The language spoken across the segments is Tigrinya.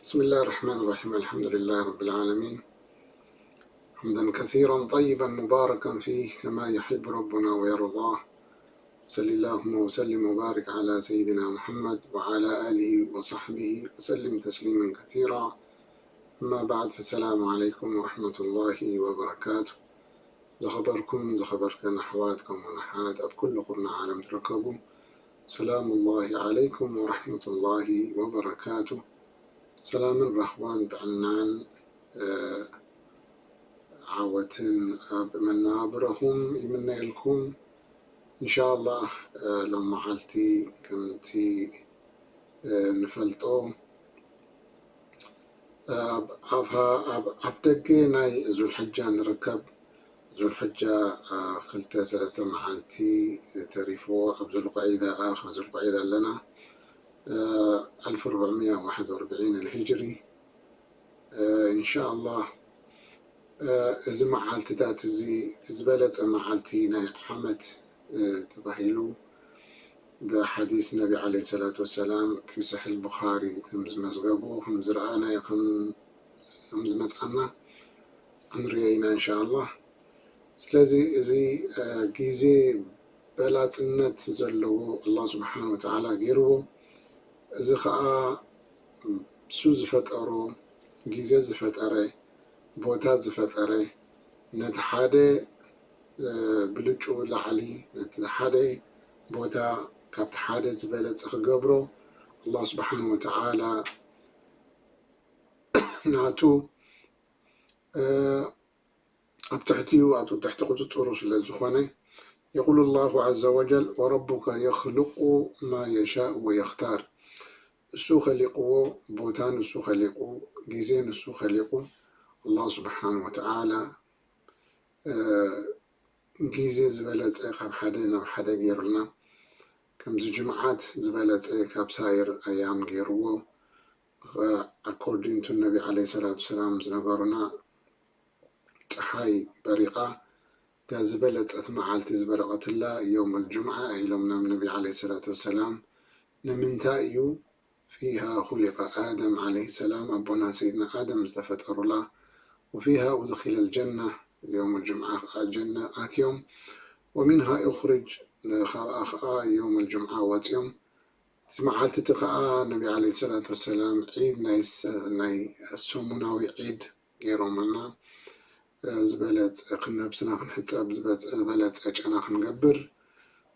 بسم الله الرحمن الرحيم. الحمد لله رب العالمين. حمدا كثيرا طيبا مباركا فيه كما يحب ربنا ويرضاه. صل اللهم وسلم وبارك على سيدنا محمد وعلى آله وصحبه وسلم تسليما كثيرا. أما بعد، فالسلام عليكم ورحمة الله وبركاته. ዝኸበርኩም ዝኸበርከን ኣሕዋት ከምኡውን ኣሓት ኣብ ኩሉ ኩርና ዓለም ትርከቡ፣ ሰላም ላሂ ዓለይኩም ወረሕመቱላሂ ወበረካቱ። ሰላምን ራህዋን ጥዕናን፣ እ፣ ዓወትን ኣብ መናብረኹም ይምነየልኩም። እንሻላህ፣ እ፣ ሎም መዓልቲ ከምቲ፣ እ፣ ንፈልጦ፣ ኣብ ኣፍሃ-፣ ኣብ ኣፍ ደገ ናይ ዙልሕጃ ንርከብ። ዙልሕጃ፣ እ፣ ክልተ ሰለስተ መዓልቲ ተሪፍዎ። ኣብ ዙልቀዒዳ፣ ኣኽር ዙልቀዒዳ ኣለና። እ፣ ኣልፍ ወርብዕሚያ ወሓድ ወርብዒን ኣልሂጅሪ። እ፣ እንሻላህ፣ እ፣ እዚ መዓልትታት እዚ እቲ ዝበለጸ መዓልቲ ናይ ዓመት፣ እ፣ ተባሂሉ ብሓዲስ ነቢ ዓለይሂ ሰላቱ ወሰላም ፊ ሰሒሕ ቡኻሪ ከም ዝመዝገቦ፣ ከም ዝረኣናዮ፣ ከም፣ ከም ዝመጻና ክንሪኦ ኢና እንሻላህ። ስለዚ እዚ፣ እ፣ ግዜ በላጽነት ዘለዎ ኣላህ ስብሓን ወተዓላ ገይርዎ። እዚ ኸኣ እሱ ዝፈጠሮ፣ ግዜ ዝፈጠረ፣ ቦታ ዝፈጠረ፣ ነቲ ሓደ፣ እ፣ ብልጭኡ ላዕሊ፣ ነቲ ሓደ ቦታ ካብቲ ሓደ ዝበለጸ ክገብሮ ኣላህ ስብሓን ወተዓላ ናቱ፣ እ፣ ኣብ ትሕቲኡ፣ ኣብ ትሕቲ ቁጽጽሩ ስለ ዝኾነ፣ የቁሉ ላሁ ዐዘ ወጀል፣ ወረቡከ የኽልቁ ማ የሻእ ወየኽታር። እሱ ኸሊቕዎ፣ ቦታ ንሱ ኸሊቑ፣ ግዜ ንሱ ኸሊቑ፣ ኣላህ ስብሓን ወተዓላ፣ እ፣ ግዜ ዝበለጸ ካብ ሓደ ናብ ሓደ ገይሩልና። ከምዚ ጅምዓት ዝበለጸ ካብ ሳይር ኣያም ገይርዎ። ኣኮርዲንግ ቱ ነቢ ዓለይሂ ሰላቱ ሰላም ዝነገሩና፣ ጸሓይ በሪቓ፣ እታ ዝበለጸት መዓልቲ ዝበረቐትላ የውመል ጁምዓ ኢሎም ናብ ነቢ ዓለይሂ ሰላቱ ወሰላም። ንምንታይ እዩ? ፊሃ ኹሊቀ ኣደም ዓለይሂ ሰላም፣ ኣቦና ሰይድና ኣደም ዝተፈጠሩላ። ወፊሃ ኡድኺለል ጀና፣ የውመል ጁምዓ ኸዓ ጀና ኣትዮም። ወሚንሃ ኡኽርጅ፣ ካብኣ ኸዓ የውመል ጁምዓ ወፅዮም። እቲ መዓልቲ እቲ ኸዓ ነቢ ዓለይሂ ሰላቱ ወሰላም ዒድ ናይ ሰ-፣ ናይ ሰሙናዊ ዒድ ገይሮምልና። እ፣ ዝበለጸ ክን-፣ ነብስና ክንሕጸብ፣ ዝበጸ-፣ ዝበለጸ ጨና ክንገብር፣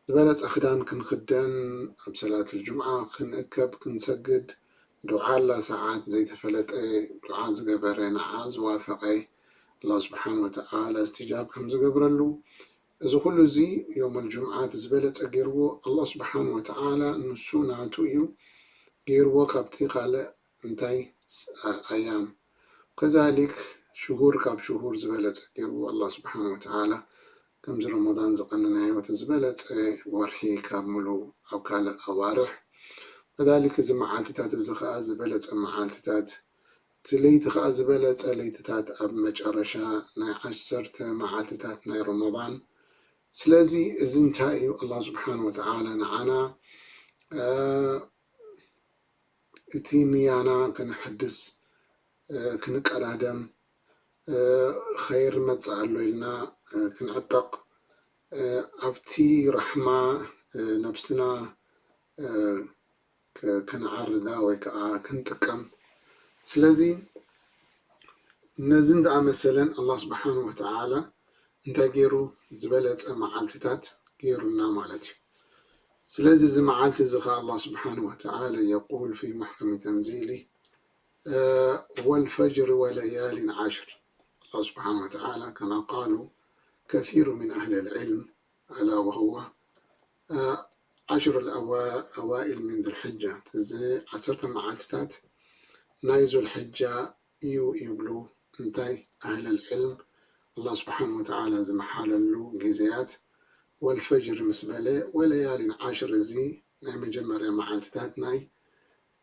ዝበለጸ ክዳን ክንክደን፣ ኣብ ሰላቱል ጁምዓ ክንእከብ፣ ክንሰግድ፣ ዱዓ ኣላ ሰዓት ዘይተፈለጠ ዱዓ ዝገበረ፣ ንዓ ዝዋፈቐ፣ ኣላህ ስብሓን ወተዓላ እስትጃብ ከም ዝገብረሉ፣ እዚ ኩሉ እዚ የውመል ጁምዓ እቲ ዝበለጸ ገይርዎ፣ ኣላህ ስብሓን ወተዓላ ንሱ ናቱ እዩ ገይርዎ፣ ካብቲ ካልእ እንታይ ስ-፣ ኣ-፣ ኣያም። ከዛሊክ ሽሁር ካብ ሽሁር ዝበለጸ ገይርዎ፣ ኣላህ ስብሓን ወተዓላ ከምዚ ረመዳን ዝቐነናዮ እቲ ዝበለጸ ወርሒ ካብ ምሉእ ኣብ ካልእ ኣዋርሕ። ከዛሊክ እዚ መዓልትታት እዚ ኸዓ ዝበለጸ መዓልትታት፣ እቲ ለይቲ ኸዓ ዝበለጸ ለይትታት ኣብ መጨረሻ ናይ ዓሰርተ መዓልትታት ናይ ረመዳን። ስለዚ እዚ እንታይ እዩ? ኣላህ ስብሓን ወተዓላ ንዓና፣ እ፣ እቲ ንያና ከነሐድስ፣ እ፣ ክንቀዳደም፣ እ፣ ኸይር መጽእ ኣሎ ኢልና፣ እ፣ ክንዕጠቕ፣ እ፣ ኣብቲ ራሕማ፣ እ፣ ነብስና፣ እ፣ ከ-፣ ከነዓርዳ ወይ ከኣ ክንጥቀም። ስለዚ ነዝን ዝኣመሰለን ኣላህ ስብሓን ወተዓላ እንታይ ገይሩ? ዝበለጸ መዓልትታት ገይሩልና ማለት እዩ። ስለዚ እዚ መዓልቲ እዚ ኸዓ ኣላህ ስብሓን ወተዓላ የቁል ፊ ሙሕከሚ ተንዚሊ፣ እ፣ ወልፈጅሪ ወለያሊን ዓሽር። ኣላህ ስብሓን ወተዓላ ከማ ቃሉ ከሲሩ ምን ኣህሊ ልዕልም፣ ኣላ ወሁወ፣ እ፣ ዓሽሩ ልኣዋ-፣ ኣዋኢል ምን ዙልሕጃ፣ እዚ ዓሰርተ መዓልትታት ናይ ዙልሕጃ እዩ ይብሉ። እንታይ ኣህለል ዕልም ኣላህ ስብሓን ወተዓላ ዝመሓለሉ ግዜያት፣ ወልፈጅር ምስ በለ፣ ወለያሊን ዓሽር፣ እዚ ናይ መጀመርያ መዓልትታት ናይ፣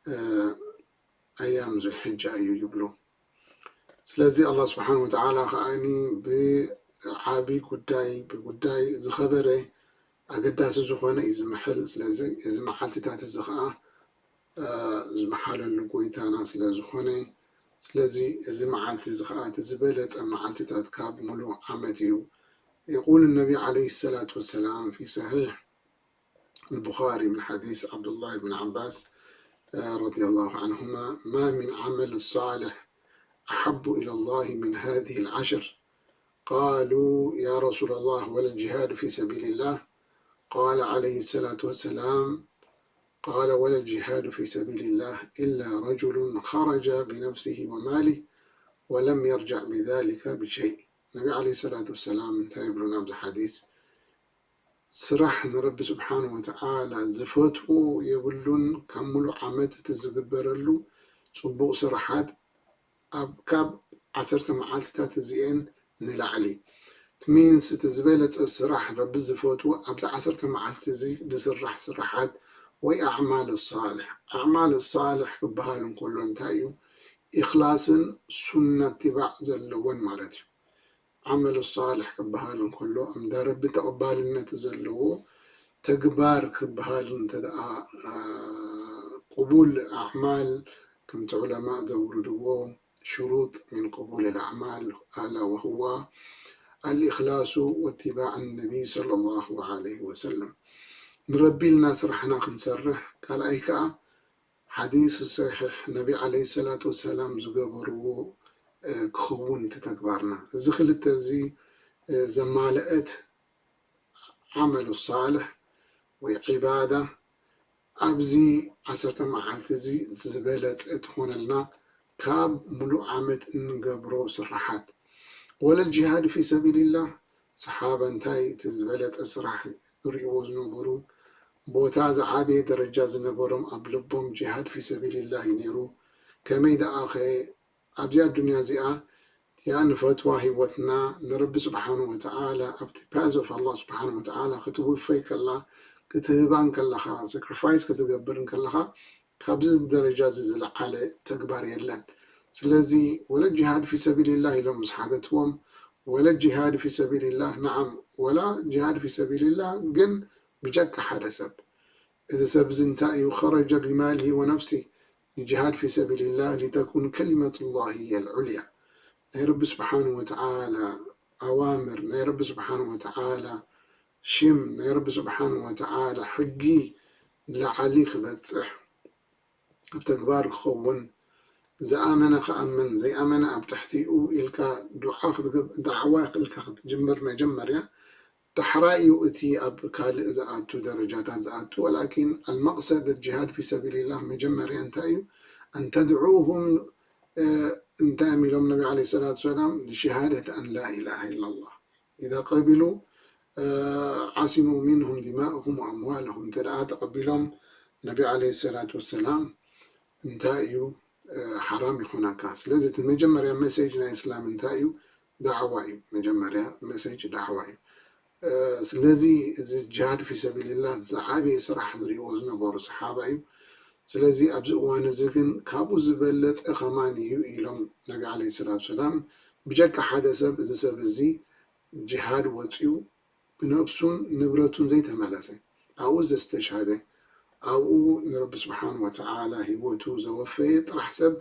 እ፣ ኣያም ዙልሕጃ እዩ ይብሉ። ስለዚ ኣላህ ስብሓን ወተዓላ ከዓኒ ብዓቢ ጉዳይ፣ ብጉዳይ ዝኸበረ ኣገዳሲ ዝኾነ እዩ ዝምሕል። ስለዚ እዚ መዓልትታት እዚ ኸዓ፣ ዝመሓለሉ ጎይታና ስለ ዝኾነ፣ ስለዚ እዚ መዓልቲ እዚ ኸዓ እቲ ዝበለጸ መዓልትታት ካብ ሙሉእ ዓመት እዩ። يقول النبي عليه الصلاة والسلام في صحيح البخاري من حديث عبد الله بن عباس، آه، رضي الله عنهما: ما من عمل صالح أحب إلى الله من هذه العشر. قالوا: يا رسول الله، ولا الجهاد في سبيل الله؟ قال عليه الصلاة والسلام، قال: ولا الجهاد في سبيل الله إلا رجل خرج بنفسه وماله ولم يرجع بذلك بشيء. النبي عليه الصلاة والسلام እንታይ ይብሉና ኣብዚ ሓዲስ? ስራሕ ንረቢ ስብሓን ወተዓላ ዝፈትዎ የብሉን። ካብ ሙሉእ ዓመት እቲ ዝግበረሉ ጽቡቕ ስራሓት ኣብ ካብ ዓሰርተ መዓልትታት እዚኤን ንላዕሊ። ትሚንስ እቲ ዝበለጸ ስራሕ ረቢ ዝፈትዎ ኣብዚ ዓሰርተ መዓልቲ እዚ ዝስራሕ ስራሓት ወይ ኣዕማል ሳልሕ። ኣዕማል ሳልሕ ክበሃል እንከሎ እንታይ እዩ? ኢኽላስን ሱነት ትባዕ ዘለዎን ማለት እዩ። ዓመል ሳልሕ ክበሃል እንከሎ እንዳ ረቢ ተቐባልነት ዘለዎ ተግባር ክበሃል እንተ ደኣ ቅቡል ኣዕማል ከምቲ ዑለማ ዘውርድዎ ሽሩጥ ምን ቅቡል ኣልኣዕማል ኣላ ወህዋ ኣልእኽላሱ ወትባዕ ነቢይ ሰለላሁ ዓለይሂ ወሰለም። ንረቢ ኢልና ስራሕና ክንሰርሕ፣ ካልኣይ ከኣ ሓዲስ ሰሒሕ ነቢ ዓለይሂ ሰላቱ ወሰላም ዝገበርዎ ክኸውን እቲ ተግባርና። እዚ ክልተ እዚ ዘማልአት ዓመሉ ሳልሕ ወይ ዒባዳ ኣብዚ ዓሰርተ መዓልቲ እዚ ዝበለጸ ትኾነልና ካብ ሙሉእ ዓመት እንገብሮ ስራሓት። ወለል ጂሃድ ፊ ሰቢልላህ፣ ሰሓባ እንታይ እቲ ዝበለጸ ስራሕ ዝርእይዎ ዝነበሩ፣ ቦታ ዝዓበየ ደረጃ ዝነበሮም ኣብ ልቦም ጂሃድ ፊ ሰቢልላህ እዩ ነይሩ። ከመይ ደኣኸ ኣብዚ ኣዱንያ እዚኣ እቲኣ ንፈትዋ ህይወትና ንረቢ ስብሓኑ ወተዓላ ኣብቲ ፓዝ ኦፍ ኣላህ ስብሓኑ ወተዓላ ክትውፈይ ከላ ክትህባ እንከለኻ ሳክሪፋይስ ክትገብር እንከለኻ ካብዚ ደረጃ እዚ ዝለዓለ ተግባር የለን። ስለዚ ወለ ጂሃድ ፊ ሰቢልላህ ኢሎም ምስ ሓተትዎም ወለ ጂሃድ ፊ ሰቢልላህ ነዓም ወላ ጂሃድ ፊ ሰቢልላህ ግን ብጀካ ሓደ ሰብ እዚ ሰብ እዚ እንታይ እዩ? ኸረጀ ቢማሊሂ ወነፍሲሂ ንጂሃድ ፊ ሰቢልላህ ሊተኩን ከሊመቱላሂ ሂየል ዑልያ። ናይ ረቢ ስብሓን ወተዓላ ኣዋምር፣ ናይ ረቢ ስብሓን ወተዓላ ሽም፣ ናይ ረቢ ስብሓን ወተዓላ ሕጊ ንላዕሊ ክበፅሕ ኣብ ተግባር ክኸውን ዝኣመነ ክኣምን ዘይኣመነ ኣብ ትሕቲኡ ኢልካ ዱዓ ክትግብ ዳዕዋ ኢልካ ክትጅምር መጀመርያ ዳሕራይ እዩ እቲ ኣብ ካልእ ዝኣቱ ደረጃታት ዝኣቱ ወላኪን ኣልመቅሰድ ጅሃድ ፊ ሰቢልላህ መጀመርያ እንታይ እዩ ኣንተድዑሁም እንታይ እዮም ኢሎም ነቢ ለ ሰላት ሰላም ሸሃደት ኣን ላኢላሃ ኢላላህ ኢዛ ቀቢሉ ዓሲሙ ሚንሁም ዲማእሁም ወኣምዋልሁም እንተ ደኣ ተቐቢሎም ነቢ ለ ሰላት ወሰላም እንታይ እዩ ሓራም ይኾነካ ስለዚ እቲ መጀመርያ መሴጅ ናይ እስላም እንታይ እዩ ዳዕዋ እዩ መጀመርያ መሴጅ ዳዕዋ እዩ ስለዚ እዚ ጅሃድ ፊ ሰቢልላህ ዝዓበየ ስራሕ ዝርእዎ ዝነበሩ ሰሓባ እዩ ስለዚ ኣብዚ እዋን እዚ ግን ካብኡ ዝበለፀ ከማን እዩ ኢሎም ነቢ ለ ሰላት ሰላም ብጀካ ሓደ ሰብ እዚ ሰብ እዚ ጅሃድ ወፅዩ ብነብሱን ንብረቱን ዘይተመለሰ ኣብኡ ዘስተሽሃደ ኣብኡ ንረቢ ስብሓን ወተዓላ ህይወቱ ዘወፈየ ጥራሕ ሰብ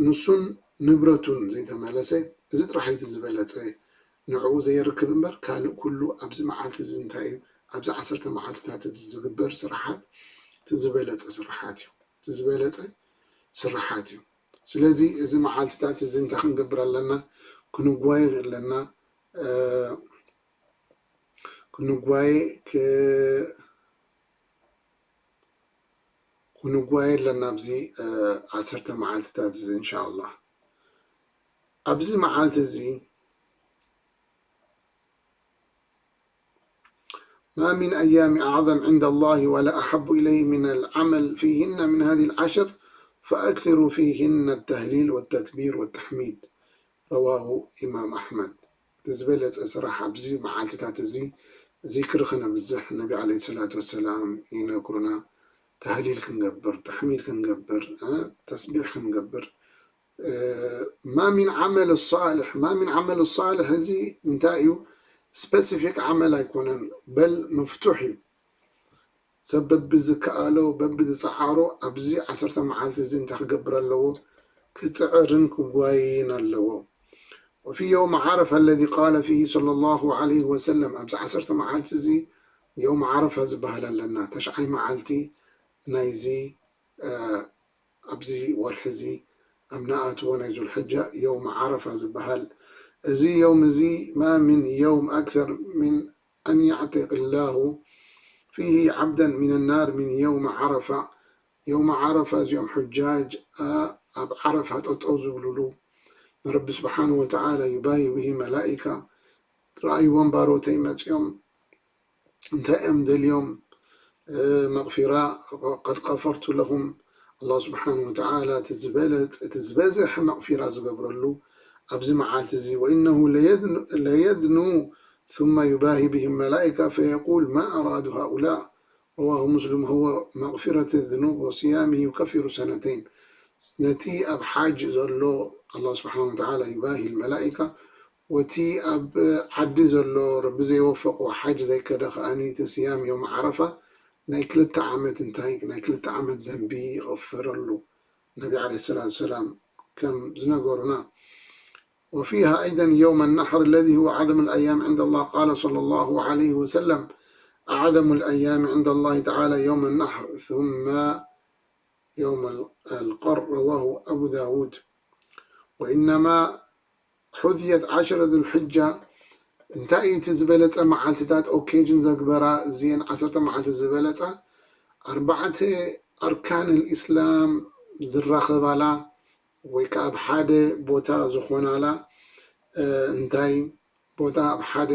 ንሱን ንብረቱን ዘይተመለሰ እዚ ጥራሕ እቲ ዝበለፀ ንዕኡ ዘየርክብ እምበር ካልእ ኩሉ ኣብዚ መዓልቲ እዚ እንታይ እዩ ኣብዚ ዓሰርተ መዓልትታት እዚ ዝግበር ስራሓት እቲ ዝበለፀ ስራሓት እዩ እቲ ዝበለፀ ስራሓት እዩ ስለዚ እዚ መዓልትታት እዚ እንታይ ክንገብር ኣለና ክንጓየ ኣለና ክንጓየ ክንጓየ ኣለና ኣብዚ ዓሰርተ መዓልትታት እዚ እንሻ ኣላህ ኣብዚ መዓልቲ እዚ ما من أيام أعظم عند الله ولا أحب إليه من العمل فيهن من هذه العشر فأكثروا فيهن التهليل والتكبير والتحميد رواه إمام أحمد ዝበለፀ ስራሕ ኣብዚ መዓልትታት እዚ ዚክሪ ክነብዝሕ ነቢ ለ ሰላት ወሰላም ይነግሩና ተህሊል ክንገብር ተሕሚድ ክንገብር ተስቢሕ ክንገብር ما من عمل صالح ما من عمل صالح እዚ እንታይ እዩ ስፐሲፊክ ዓመል ኣይኮነን በል መፍቱሕ እዩ ሰብ በብዝከኣሎ በብዝፀዓሮ ኣብዚ ዓሰርተ መዓልቲ እዚ እንታይ ክገብር ኣለዎ? ክፅዕርን ክጓይን ኣለዎ። وفي يوم عرفة الذي قال فيه صلى الله عليه وسلم، ኣብዚ ዓሰርተ መዓልቲ እዚ የውም ዓረፋ ዝበሃል ኣለና። ተሽዓይ መዓልቲ ናይዚ ኣብዚ ወርሒ እዚ ኣብ ንኣትዎ ናይ ዙልሕጃ የውም ዓረፋ ዝበሃል። እዚ የውም እዚ ما من يوم أكثر من أن يعتق الله فيه عبدا من النار من يوم عرفة። የውም ዓረፋ እዚኦም ሑጃጅ ኣብ ዓረፋ ጠጠው ዝብሉሉ ንረቢ ስብሓን ወተዓላ يباهي به ملائكة ረኣይዎም ባሮተይ መፅኦም እንታይ እዮም ደልዮም? መቕፊራ ቀድ ቀፈርቱ ለኹም። ኣላህ ስብሓን ወተዓላ እቲ ዝበለፅ እቲ ዝበዝሐ መቕፊራ ዝገብረሉ ኣብዚ መዓልቲ እዚ وإنه ليدنو ثم يباهي بهم ملائكة فيقول ما أرادوا هؤلاء رواه مسلم هو مغفرة الذنوب وصيامه يكفر سنتين ነቲ ኣብ ሓጅ ዘሎ ኣላህ ስብሓን ወተዓላ يباهي الملائكة ወቲ ኣብ ዓዲ ዘሎ ረቢ ዘይወፈቆ ሓጅ ዘይከደ ከኣኒ እቲ ስያም ዮም ዓረፋ ናይ ክልተ ዓመት እንታይ ናይ ክልተ ዓመት ዘንቢ ይቕፍረሉ ነቢ ዓለ ሰላት ሰላም ከም ዝነገሩና وفيها أيضا يوم النحر الذي هو أعظم الأيام عند الله قال صلى الله عليه وسلم أعظم الأيام عند الله تعالى يوم النحر ثم يوم القر رواه أبو داود وإنما حذيت عشر ذو الحجة እንታይ እዩ እቲ ዝበለፀ መዓልትታት ኦኬጅን ዘግበራ እዚአን ዓሰርተ መዓልቲ ዝበለፀ ኣርባዕተ ኣርካን ልእስላም ዝራኸባላ ወይ ከዓ ኣብ ሓደ ቦታ ዝኾናላ እንታይ ቦታ ኣብ ሓደ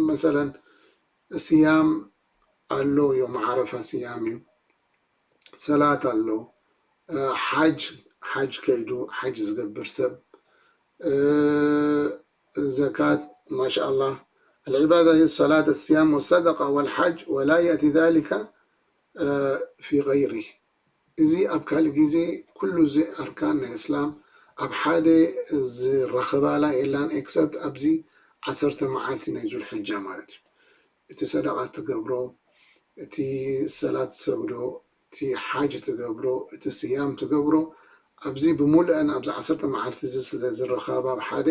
መሰለን ስያም ኣሎ ዮም ዓረፋ ስያም እዩ ሰላት ኣሎ ሓጅ ሓጅ ከይዱ ሓጅ ዝገብር ሰብ ዘካት ማሻ ኣላህ العبادة هي الصلاة الصيام والصدقة والحج ولا يأتي ذلك في غيره እዚ ኣብ ካልእ ግዜ ኩሉ እዚ ኣርካን ናይ እስላም ኣብ ሓደ ዝረኸባላ የላን except ኣብዚ ዓሰርተ መዓልቲ ናይ ዙልሕጃ ማለት እዩ እቲ ሰደቃ ትገብሮ እቲ ሰላት ትሰግዶ እቲ ሓጅ ትገብሮ እቲ ስያም ትገብሮ ኣብዚ ብምሉአን ኣብዚ ዓሰርተ መዓልቲ እዚ ስለ ዝረኸባ ኣብ ሓደ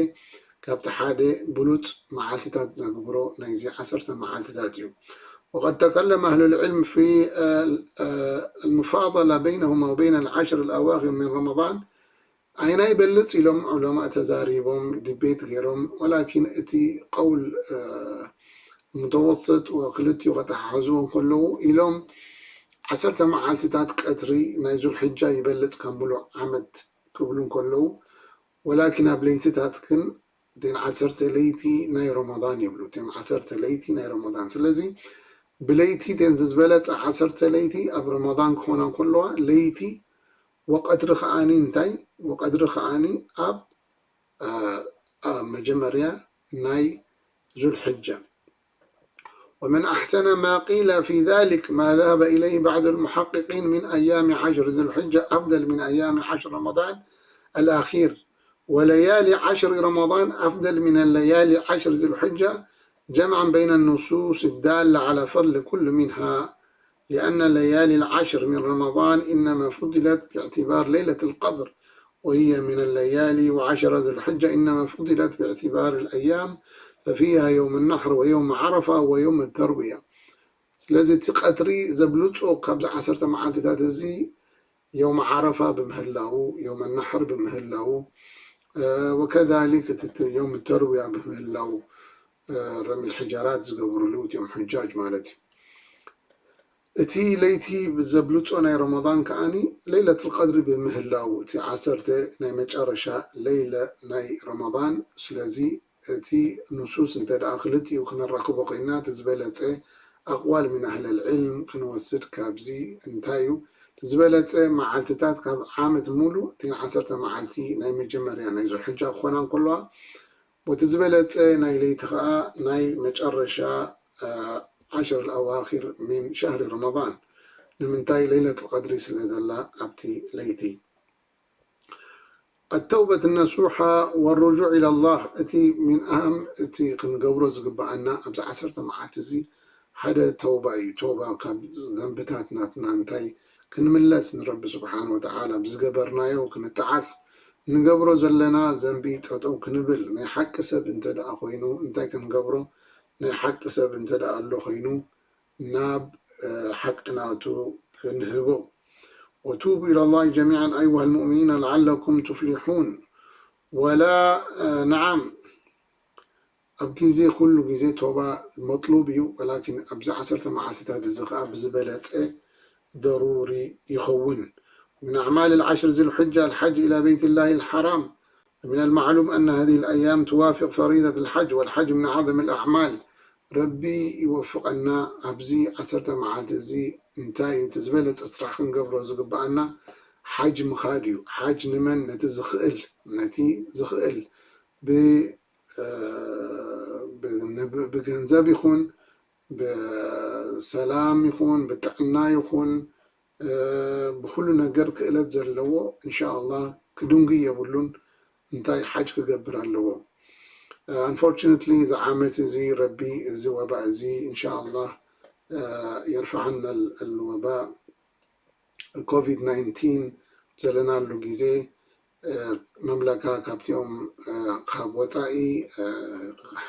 ካብቲ ሓደ ብሉፅ መዓልትታት ዘግብሮ ናይዚ ዓሰርተ መዓልትታት እዩ وقد تكلم أهل العلم في المفاضلة بينهما وبين العشر الأواخر من رمضان ኣይና ይበልፅ ኢሎም ዑለማ ተዛሪቦም ዲቤት ገይሮም ወላኪን እቲ ቀውል ሙተወስጥ ወክልቲኡ ከተሓሕዝዎ ከለዉ ኢሎም ዓሰርተ መዓልትታት ቀትሪ ናይ ዙልሕጃ ይበልፅ ካብ ሙሉእ ዓመት ክብሉ ከለዉ ወላኪን ኣብ ለይትታት ግን ቴን ዓሰርተ ለይቲ ናይ ረመዳን ይብሉ ቴን ዓሰርተ ለይቲ ናይ ረመዳን ስለዚ ብለይቲ ቴን ዝበለፀ ዓሰርተ ለይቲ ኣብ ረመዳን ክኾና ከለዋ ለይቲ ወቀድሪ ከዓኒ እንታይ ወቀድሪ ከዓኒ ኣብ መጀመርያ ናይ ዙልሕጃ ومن أحسن ما قيل في ذلك ما ذهب إليه بعض المحققين من أيام عشر ذي الحجة أفضل من أيام عشر رمضان الأخير وليالي عشر رمضان أفضل من الليالي عشر ذي الحجة جمعا بين النصوص الدالة على فضل كل منها لأن ليالي العشر من رمضان إنما فضلت باعتبار ليلة القدر وهي من الليالي وعشر ذو الحجة إنما فضلت باعتبار الأيام ففيها يوم النحر ويوم عرفة ويوم التروية ስለዚ እቲ ቀትሪ ዘብልፆ ካብዚ ዓሰርተ መዓልትታት እዚ የውም ዓረፋ ብምህላው የውም ነሕር ብምህላው ወከዛሊክ እቲ የውም ተርውያ ብምህላው ረሚል ሕጃራት ዝገብርሉ እቲኦም ሕጃጅ ማለት እዩ እቲ ለይቲ ዘብልፆ ናይ ረመዳን ከዓኒ ለይለት ልቀድሪ ብምህላው እቲ ዓሰርተ ናይ መጨረሻ ለይለ ናይ ረመዳን ስለዚ እቲ ንሱስ እንተ ደኣ ክልቲኡ ክነራኽቦ ኮይና እቲ ዝበለፀ ኣቕዋል ምን ኣህለል ዕልም ክንወስድ ካብዚ እንታይ እዩ እቲ ዝበለፀ መዓልትታት ካብ ዓመት ሙሉ እተን ዓሰርተ መዓልቲ ናይ መጀመርያ ናይ ዙልሕጃ ክኾና እንከለዋ ወቲ ዝበለፀ ናይ ለይቲ ከዓ ናይ መጨረሻ ዓሽር ኣዋኪር ሚን ሻህሪ ረመዳን ንምንታይ ለይለት ቀድሪ ስለ ዘላ ኣብቲ ለይቲ التوبة النصوحة والرجوع إلى الله እቲ من أهم እቲ ክንገብሮ ዝግባኣና ኣብዚ ዓሰርተ መዓልቲ እዚ ሓደ ተውባ እዩ። ተውባ ካብ ዘንብታት ናትና እንታይ ክንምለስ ንረቢ ስብሓን ወተዓላ ብዝገበርናዮ ክንጠዓስ ንገብሮ ዘለና ዘንቢ ጠጠው ክንብል ናይ ሓቂ ሰብ እንተ ደኣ ኮይኑ እንታይ ክንገብሮ ናይ ሓቂ ሰብ እንተ ደኣ ኣሎ ኮይኑ ናብ ሓቂ ናቱ ክንህቦ وتوبوا إلى الله جميعا أيها المؤمنين لعلكم تفلحون ولا نعم ኣብ ግዜ ኩሉ ግዜ ቶባ መጥሉብ እዩ ولكن ኣብዚ ዓሰርተ መዓልትታት እዚ ከዓ ብዝበለፀ ضروري ይኸውን من أعمال العشر ذي الحجة الحج إلى بيت الله الحرام من المعلوم أن هذه الأيام توافق فريضة الحج والحج من أعظم الأعمال ረቢ ይወፍቐና ኣብዚ ዓሰርተ መዓልቲ እዚ እንታይ እዩ እቲ ዝበለፀ ስራሕ ክንገብሮ ዝግበኣና ሓጅ ምኻድ እዩ ሓጅ ንመን ነቲ ዝኽእል ነቲ ዝኽእል ብገንዘብ ይኹን ብሰላም ይኹን ብጥዕና ይኹን ብኩሉ ነገር ክእለት ዘለዎ እንሻ ኣላህ ክድንጉይ የብሉን እንታይ ሓጅ ክገብር ኣለዎ Unfortunately እዚ ዓመት እዚ ረቢ እዚ ወባ እዚ እንሻ ኣላህ يرفعنا الوباء ኮቪድ ናይንቲን ዘለናሉ ግዜ መምለካ ካብቲኦም ካብ ወፃኢ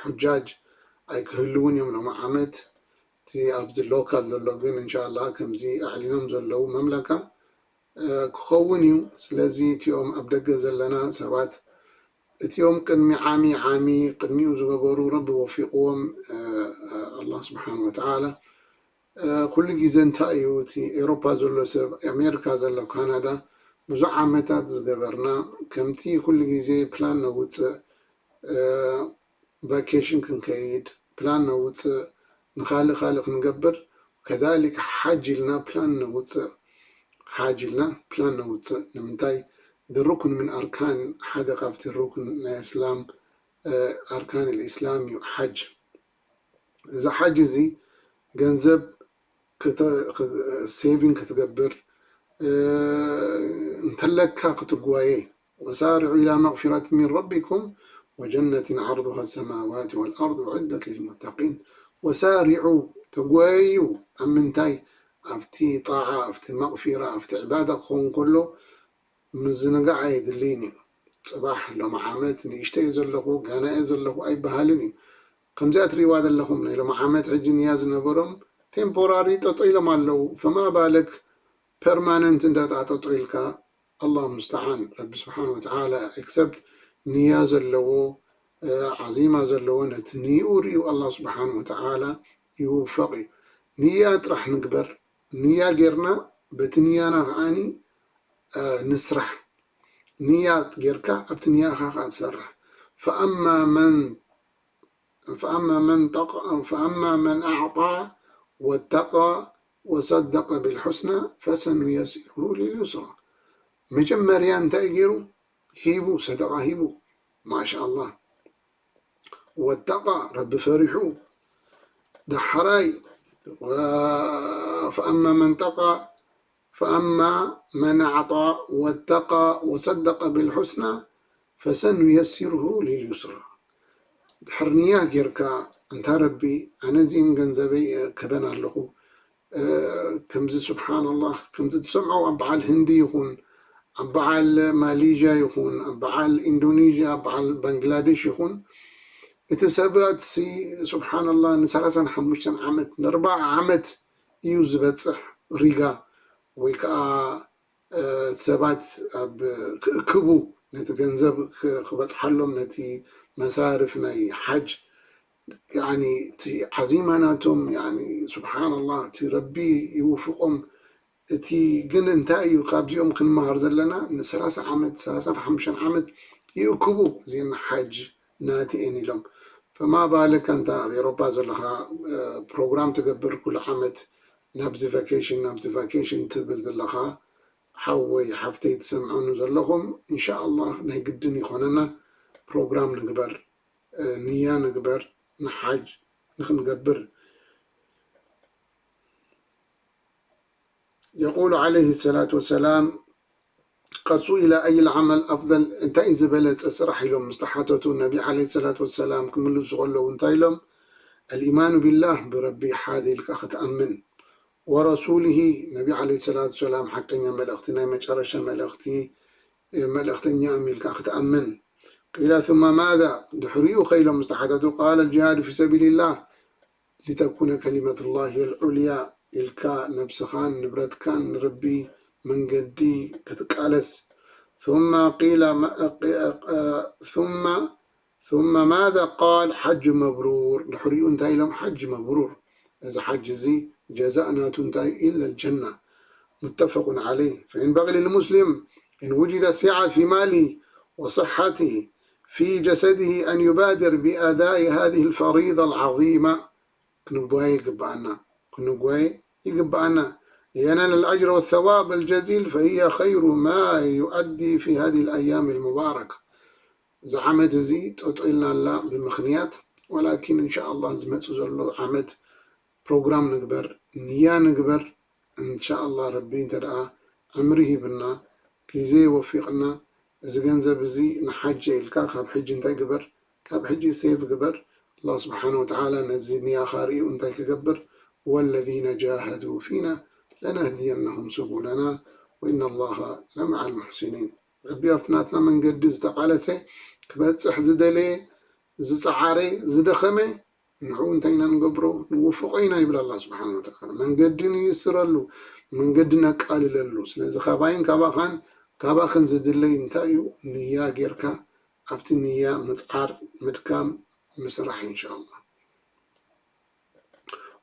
ሑጃጅ ኣይክህልውን እዮም ሎም ዓመት እቲ ኣብዚ ሎካል ዘሎ ግን እንሻላ ከምዚ ኣዕሊኖም ዘለዉ መምለካ ክኸውን እዩ ስለዚ እቲኦም ኣብ ደገ ዘለና ሰባት እቲኦም ቅድሚ ዓሚ ዓሚ ቅድሚኡ ዝገበሩ ረቢ ወፊቅዎም ኣላ ስብሓን ወተዓላ ኩሉ ግዜ እንታይ እዩ እቲ ኤውሮፓ ዘሎ ሰብ ኣሜሪካ ዘሎ ካናዳ ብዙሕ ዓመታት ዝገበርና ከምቲ ኩሉ ግዜ ፕላን ነውፅእ ቫኬሽን ክንከይድ ፕላን ነውፅእ ንካልእ ካልእ ክንገብር ከሊክ ሓጅ ኢልና ፕላን ነውፅእ ሓጅ ኢልና ፕላን ነውፅእ ንምንታይ ርኩን ምን ኣርካን ሓደ ካብቲ ርኩን ናይ እስላም ኣርካን ልእስላም እዩ ሓጅ እዚ ሓጅ እዚ ገንዘብ saving ክትገብር እንተለካ ክትጓየ وسارعوا إلى مغفرة من ربكم وجنة عرضها السماوات والأرض أعدت للمتقين وسارعوا ተጓየዩ ኣብ ምንታይ ኣብቲ ጣዓ ኣብቲ መቕፊራ ኣብቲ ዕባዳ ክኸውን ከሎ ምዝንጋዕ ኣየድልይን እዩ ፅባሕ ሎም ዓመት ንእሽተ እየ ዘለኹ ጋና እየ ዘለኹ ኣይበሃልን እዩ ከምዚኣ ትሪእዋ ዘለኹም ናይ ሎም ዓመት ሕጂ ንያ ዝነበሮም ቴምፖራሪ ጠጦ ኢሎም ኣለዉ ፈማ ባለክ ፐርማነንት እንዳጣጠጦ ኢልካ ኣላሁ ሙስተዓን ረቢ ስብሓን ወተዓላ ኤክሰፕት ንያ ዘለዎ ዓዚማ ዘለዎ ነቲ ንይኡ ርእዩ ኣላ ስብሓን ወተዓላ ይውፈቕ እዩ ንያ ጥራሕ ንግበር ንያ ጌርና በቲ ንያና ከዓኒ ንስራሕ ንያ ጌርካ ኣብቲ ንያኻ ከዓ ትሰርሕ فأما من فأما من تق... فأما من أعطى واتقى وصدق بالحسنى فسنيسره لليسرى መጀመርያ እንታይ ገይሩ ሂቡ ሰደቃ ሂቡ ማሻ ኣላህ ወተቃ ረቢ ፈሪሑ ዳሕራይ فأما من تقى فأما من أعطى واتقى وصدق بالحسنى فسنيسره لليسرى ድሕር ንያ ጌርካ እንታ ረቢ ኣነ እዚእን ገንዘበይ እእከበን ኣለኹ ከምዚ ስብሓንላህ ከምዚ ትሰምዖ ኣብ በዓል ህንዲ ይኹን ኣብ በዓል ማሌዥያ ይኹን ኣብ በዓል ኢንዶኔዥያ ኣብ በዓል ባንግላዴሽ ይኹን እቲ ሰባት ሲ ስብሓንላህ ንሰላሳን ሓሙሽተን ዓመት ንኣርባዓ ዓመት እዩ ዝበፅሕ ሪጋ ወይ ከዓ ሰባት ኣብ ክእክቡ ነቲ ገንዘብ ክበፅሓሎም ነቲ መሳርፍ ናይ ሓጅ ያኒ እቲ ዓዚማ ናቶም ያኒ ስብሓንላህ እቲ ረቢ ይውፍቆም እቲ ግን እንታይ እዩ ካብዚኦም ክንመሃር ዘለና ንሰላሳ ዓመት ሰላሳ ሓሙሽተ ዓመት ይእክቡ እዚን ሓጅ ናቲ እየን ኢሎም ፈማ ባልክ ኣንታ ኣብ ኤሮፓ ዘለኻ ፕሮግራም ትገብር ኩሉ ዓመት ናብዚ ቫኬሽን ናብዚ ቫኬሽን ትብል ዘለኻ ሓወይ ሓፍተይ ትሰምዑኒ ዘለኹም እንሻ ኣላህ ናይ ግድን ይኾነና ፕሮግራም ንግበር ንያ ንግበር ንሓጅ ንክንገብር يقول عليه الصلاة والسلام قد سئل أي العمل أفضل እንታይ ዝበለፀ ስራሕ ኢሎም ምስ ተሓተቱ ነቢ عليه الصلاة والسلام ክምልሱ ከለዉ እንታይ ኢሎም الإيمان بالله፣ ብረቢ ሓደ ኢልካ ክትኣምን፣ ورسوله، ነቢ ዓለይሂ ሰላቱ ሰላም ሓቀኛ መልእኽቲ፣ ናይ መጨረሻ መልእኽቲ፣ መልእኽተኛ እዮም ኢልካ ክትኣምን። قيل ثم ماذا؟ ድሕሪኡ ከ ኢሎም ዝተሓተቱ፣ قال الجهاد في سبيل الله لتكون كلمة الله هي العليا ኢልካ ነብስኻን ንብረትካን ንረቢ መንገዲ ክትቃለስ። ثم قيل ثم ثم ماذا قال؟ حج مبرور። ድሕሪኡ እንታይ ኢሎም? حج مبرور። እዚ ሓጅ እዚ ጀዛእ ናቱ እንታይ ኢላ? الجنة. متفق عليه. فينبغي للمسلم إن وجد سعة في ماله وصحته في جسده أن يبادر بأداء هذه الفريضة العظيمة. ክንጓየ ይግብኣና፣ ክንጓየ ይግብኣና። لينال الأجر والثواب الجزيل، فهي خير ما يؤدي في هذه الأيام المباركة. እዚ ዓመት እዚ ጠጦ ኢልናላ ብምኽንያት፣ ወላኪን እንሻኣላህ ዝመፅእ ዘሎ ዓመት ፕሮግራም ንግበር፣ ንያ ንግበር። እንሻኣላህ ረቢ እንተ ደኣ ዕምሪ ሂብና፣ ግዜ ወፊቕና፣ እዚ ገንዘብ እዚ ንሓጀ ኢልካ ካብ ሕጂ እንታይ ግበር? ካብ ሕጂ ሴቭ ግበር። ኣላህ ስብሓነ ወተዓላ ነዚ ንያኻ ርእዩ እንታይ ክገብር? والذين جاهدوا فينا لنهدينهم سبلنا وإن الله لمع المحسنين። ረቢ ኣብቲ ናትና መንገዲ ዝተቓለሰ፣ ክበጽሕ ዝደለየ፣ ዝጸዓረ፣ ዝደኸመ፣ ንዕኡ እንታይ ኢና ንገብሮ? ንውፍቖ ኢና ይብል ኣላህ ስብሓነ ወተዓላ። መንገዲ ንይስረሉ፣ መንገዲ ነቃልለሉ። ስለዚ ካባይን ካባኻን፣ ካባኽን ዝድለይ እንታይ እዩ? ንያ ጌርካ ኣብቲ ንያ ምጽዓር፣ ምድካም፣ ምስራሕ ኢንሻኣላህ።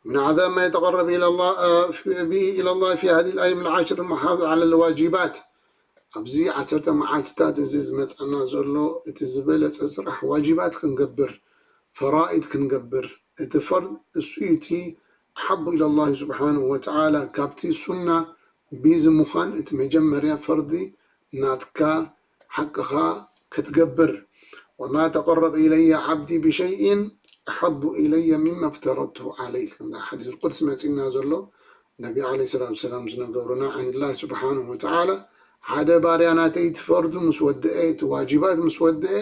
من أعظم ما يتقرب إلى الله، آه، في- به إلى الله في هذه الأيام العشر المحافظة على الواجبات። ኣብዚ ዓሰርተ መዓልትታት እዚ ዝመጸና ዘሎ እቲ ዝበለጸ ስራሕ ዋጅባት ክንገብር፣ ፈራኢድ ክንገብር፣ እቲ ፈርድ እሱ እዩ እቲ أحب إلى الله سبحانه وتعالى። ካብቲ ሱና ቢዚ ምዃን እቲ መጀመርያ ፈርዲ ናትካ ሓቅኻ ክትገብር። وما تقرب إلي عبدي بشيء أحب إلي مما افترضته عليه። ከምዛ ሓዲስ ቁድሲ መጺና ዘሎ ነቢ ዓለይሂ ሰላቱ ሰላም ዝነገሩና፣ عن الله سبحانه وتعالى፣ ሓደ ባርያ ናተይ እቲ ፈርዱ ምስ ወደአ፣ እቲ ዋጅባት ምስ ወደአ፣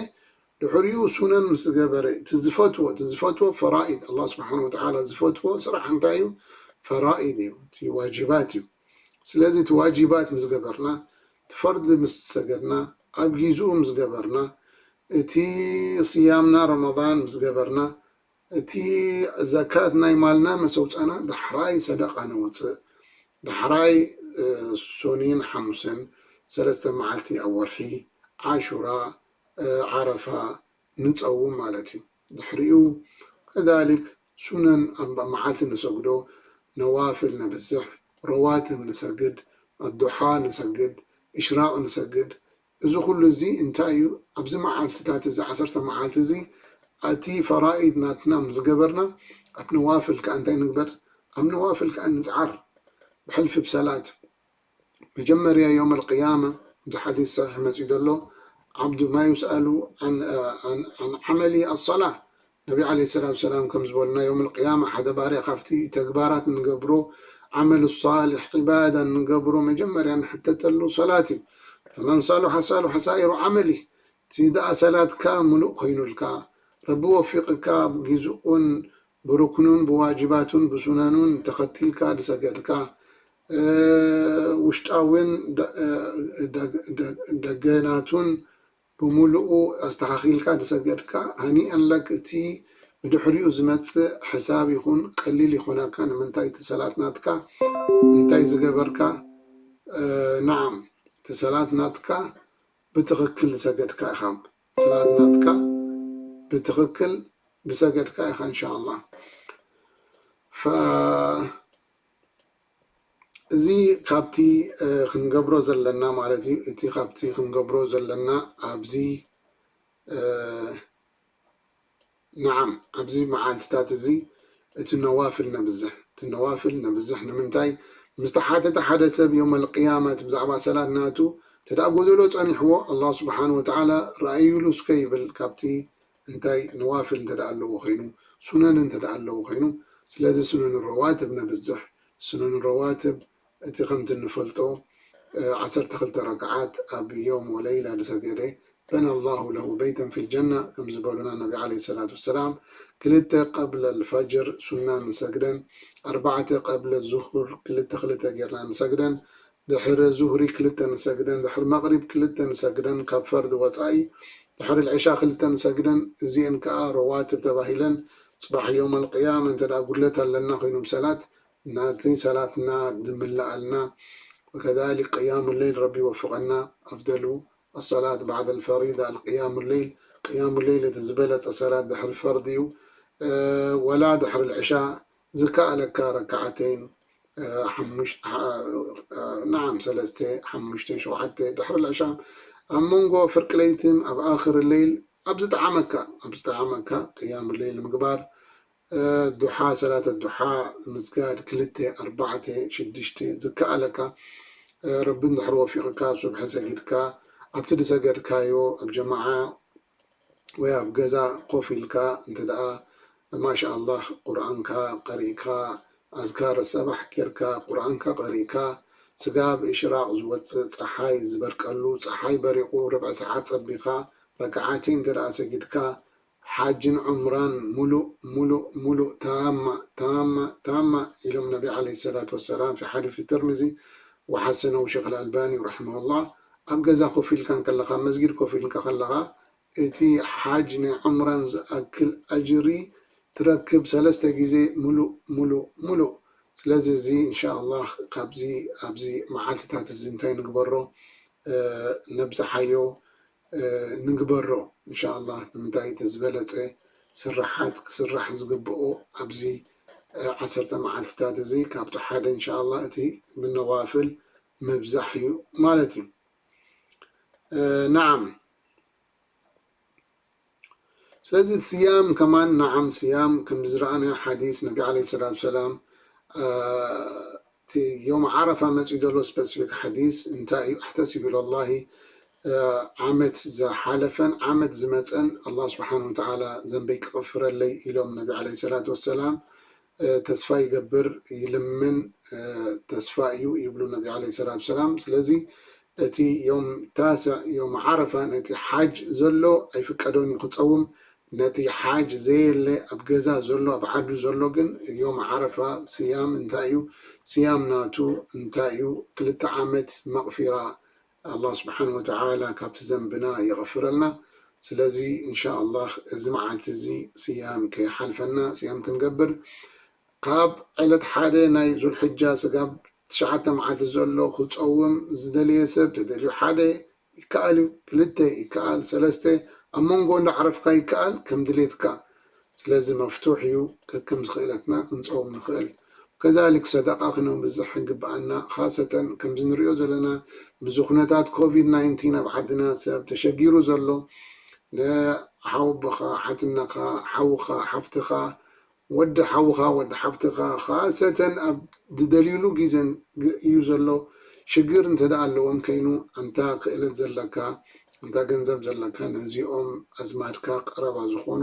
ድሕሪኡ ሱነን ምስ ገበረ፣ እቲ ዝፈትዎ፣ እቲ ዝፈትዎ ፈራኢድ፣ ኣላህ ስብሓነ ወተዓላ ዝፈትዎ ስራሕ እንታይ እዩ? ፈራኢድ እዩ፣ እቲ ዋጅባት እዩ። ስለዚ እቲ ዋጅባት ምስ ገበርና፣ እቲ ፈርድ ምስ ሰገድና፣ ኣብ ጊዝኡ ምስ ገበርና፣ እቲ ስያምና ረመዳን ምስ ገበርና፣ እቲ ዘካት ናይ ማልና ምስ ኣውጻና፣ ዳሕራይ ሰደቃ ነውጽእ። ዳሕራይ፣ እ፣ ሶኒን ሓሙስን፣ ሰለስተ መዓልቲ ኣብ ወርሒ፣ ዓሹራ፣ እ፣ ዓረፋ ንጸውም ማለት እዩ። ድሕሪኡ ከዛሊክ ሱነን ኣብ መዓልቲ ንሰግዶ፣ ነዋፍል ነብዝሕ፣ ረዋትብ ንሰግድ፣ ኣዱሓ ንሰግድ፣ እሽራቕ ንሰግድ። እዚ ኩሉ እዚ እንታይ እዩ? ኣብዚ መዓልትታት እዚ ዓሰርተ መዓልቲ እዚ እቲ ፈራኢድ ናትና ምስ ገበርና፣ ኣብ ነዋፍል ከኣ እንታይ ንግበር? ኣብ ነዋፍል ከኣ ንጽዓር። ብሕልፊ ብሰላት መጀመርያ የውመል ቅያማ፣ ኣብዚ ሓዲስ ሰሒሕ መጺኡ ዘሎ፣ ዓብዱ ማ ዩስኣሉ ዓን፣ ዓን፣ ዓን ዓመሊ ኣሰላ። ነቢ ዓለይሂ ሰላቱ ሰላም ከም ዝበሉና፣ የውመል ቅያማ ሓደ ባርያ ካብቲ ተግባራት ንገብሮ፣ ዓመሉ ሳልሕ፣ ዒባዳ ንገብሮ መጀመርያ ንሕተተሉ ሰላት እዩ። ፈመን ሰሉሐ ሰሉሐ ሳኢሩ ዓመሊ። እቲ ደኣ ሰላትካ ምሉእ ኮይኑልካ፣ ረቢ ወፊቕካ፣ ብግዝኡን ብሩክኑን ብዋጅባቱን ብሱነኑን ተኸቲልካ ዝሰገድካ፣ እ፣ ውሽጣዊን ደ-፣ እ፣ ደግ-፣ ደግ-፣ ደገናቱን ብምሉኡ ኣስተኻኺልካ ዝሰገድካ፣ ሃኒአን ለክ፣ እቲ ብድሕሪኡ ዝመጽእ ሕሳብ ይኹን ቀሊል ይኾነልካ። ንምንታይ? እቲ ሰላት ናትካ እንታይ ዝገበርካ? እ፣ ነዓም፣ እቲ ሰላት ናትካ ብትኽክል ዝሰገድካ ኢኻ። ሰላት ናትካ ብትኽክል ዝሰገድካ ኢኻ፣ እንሻኣላህ። ፈ-፣ እዚ ካብቲ፣ እ፣ ክንገብሮ ዘለና ማለት እዩ። እቲ ካብቲ ክንገብሮ ዘለና ኣብዚ፣ እ፣ ነዓም፣ ኣብዚ መዓልትታት እዚ እቲ ነዋፍል ነብዝሕ፣ እቲ ነዋፍል ነብዝሕ። ንምንታይ? ምስ ተሓተተ ሓደ ሰብ የውመል ቅያማ እቲ ብዛዕባ ሰላት ናቱ እንተ ደኣ ጎደሎ ጸኒሕዎ፣ ኣላህ ስብሓን ወተዓላ ረኣዩሉ እስከ ይብል፣ ካብቲ እንታይ ነዋፍል እንተ ደኣ ኣለዎ ኾይኑ፣ ሱነን እንተ ደኣ ኣለዎ ኾይኑ። ስለዚ ሱነን ረዋትብ ነብዝሕ። ሱነን ረዋትብ እቲ ከምቲ እንፈልጦ፣ እ፣ ዓሰርተ ክልተ ረክዓት ኣብ የውም ወለይላ ዝሰገደ፣ بنى الله له بيتا في الجنة ከም ዝበሉና ነቢ عليه الصلاة والسلام ክልተ قبل الفجر ሱና ንሰግደን ኣርባዕተ قبل الظهر ክልተ ክልተ ጌርና ንሰግደን ድሕሪ ዙህሪ ክልተ ንሰግደን ድሕሪ መቕሪብ ክልተ ንሰግደን ካብ ፈርድ ወፃኢ ድሕሪ العشاء ክልተ ንሰግደን እዚኤን ከዓ ረዋትብ ተባሂለን ፅባሕ يوم القيامة እንተ ደኣ ጉድለት ኣለና ኮይኖም ሰላት ናቲ ሰላትና ድምልኣልና وكذلك قيام الليل ረቢ ይወፍቐና أفضل الصلاة بعد الفريضة القيام الليل ቅያሙ ለይል እቲ ዝበለፀ ሰላት ድሕሪ ፈርድ እዩ ወላ ድሕሪ ልዕሻ ዝከኣለካ ረክዓተይን ናዓም ሰለስተ ሓሙሽተ ሸውዓተ ድሕሪ ልዕሻ ኣብ መንጎ ፍርቂ ለይትን ኣብ ኣኽር ለይል ኣብ ዝጠዓመካ ኣብ ዝጠዓመካ ቅያሙ ለይል ምግባር ዱሓ ሰላት ዱሓ ምስጋድ ክልተ ኣርባዕተ ሽዱሽተ ዝከኣለካ ረቢ እንድሕር ወፊቕካ ሱብሒ ሰጊድካ ኣብቲ ዝሰገድካዮ ኣብ ጀማዓ ወይ ኣብ ገዛ ኮፍ ኢልካ እንተ ደኣ ማሻ ኣላህ ቁርኣንካ ቀሪእካ ኣዝካር ሰባሕ ጌርካ ቁርኣንካ ቀሪእካ ስጋብ እሽራቕ ዝወፅእ ፀሓይ ዝበርቀሉ ፀሓይ በሪቑ ርብዒ ሰዓት ፀቢኻ ረክዓተይ እንተ ደኣ ሰጊድካ ሓጅን ዑምራን ሙሉእ ሙሉእ ሙሉእ ታማ ታማ ታማ ኢሎም ነቢ ዓለይሂ ሰላቱ ወሰላም ፊ ሓዲስ ትርሚዚ ወሓሰነው ሸክ ኣልባኒ ረሒመሁላህ ኣብ ገዛ ኮፍ ኢልካ እንከለኻ መስጊድ ኮፍ ኢልካ ከለኻ እቲ ሓጅ ናይ ዑምራን ዝኣክል ኣጅሪ ትረክብ ሰለስተ ግዜ ሙሉእ ሙሉእ ሙሉእ ስለዚ እዚ እንሻ ኣላህ ካብዚ ኣብዚ መዓልትታት እዚ እንታይ ንግበሮ ነብዝሓዮ ንግበሮ እንሻ ኣላህ ንምንታይ እቲ ዝበለፀ ስራሓት ክስራሕ ዝግብኦ ኣብዚ ዓሰርተ መዓልትታት እዚ ካብቲ ሓደ እንሻ ኣላህ እቲ ምነዋፍል ምብዛሕ እዩ ማለት እዩ ናዓም ስለዚ ስያም ከማን ናዓም ስያም ከም ዝረኣናዮ ሓዲስ ነቢ ዓለይሂ ሰላቱ ሰላም እቲ ዮም ዓረፋ መፂኡ ዘሎ ስፐሲፊክ ሓዲስ እንታይ እዩ ኣሕተሲቡ ኢለላሂ ዓመት ዝሓለፈን ዓመት ዝመፀን ኣላህ ስብሓን ወተዓላ ዘንበይ ክቕፍረለይ ኢሎም ነቢ ዓለይሂ ሰላቱ ወሰላም ተስፋ ይገብር ይልምን ተስፋ እዩ ይብሉ ነቢ ዓለይሂ ሰላቱ ወሰላም ስለዚ እቲ ዮም ታስዕ ዮም ዓረፋ ነቲ ሓጅ ዘሎ ኣይፍቀዶን እዩ ክፀውም ነቲ ሓጅ ዘየለ ኣብ ገዛ ዘሎ ኣብ ዓዱ ዘሎ ግን ዮም ዓረፋ ስያም እንታይ እዩ ስያም ናቱ እንታይ እዩ ክልተ ዓመት መቕፊራ ኣላህ ስብሓን ወተዓላ ካብቲ ዘንብና የቐፍረልና ስለዚ እንሻ ኣላህ እዚ መዓልቲ እዚ ስያም ከይሓልፈና ስያም ክንገብር ካብ ዕለት ሓደ ናይ ዙልሕጃ ስጋብ ትሽዓተ መዓልቲ ዘሎ ክፀውም ዝደልየ ሰብ ተደልዩ ሓደ ይከኣል እዩ ክልተ ይከኣል ሰለስተ ኣብ መንጎ እንዳዓረፍካ ይከኣል ከም ድሌትካ ስለዚ መፍቱሕ እዩ ከከም ዝኽእለትና ክንፀውም ንኽእል ከዛሊክ ሰደቃ ክነብዝሕ ይግበኣና ካሰተን ከምዚ ንሪኦ ዘለና ምስዚ ኩነታት ኮቪድ ናይንቲን ኣብ ዓድና ሰብ ተሸጊሩ ዘሎ ንሓወቦኻ ሓትነኻ ሓውኻ ሓፍትኻ ወዲ ሓውኻ ወዲ ሓፍትኻ ካሰተን ኣብ ዝደልዩሉ ግዜን እዩ ዘሎ ሽግር እንተ ደኣ ኣለዎም ከይኑ ኣንታ ክእለት ዘለካ ኣንታ ገንዘብ ዘለካ ነዚኦም ኣዝማድካ ቀረባ ዝኾኑ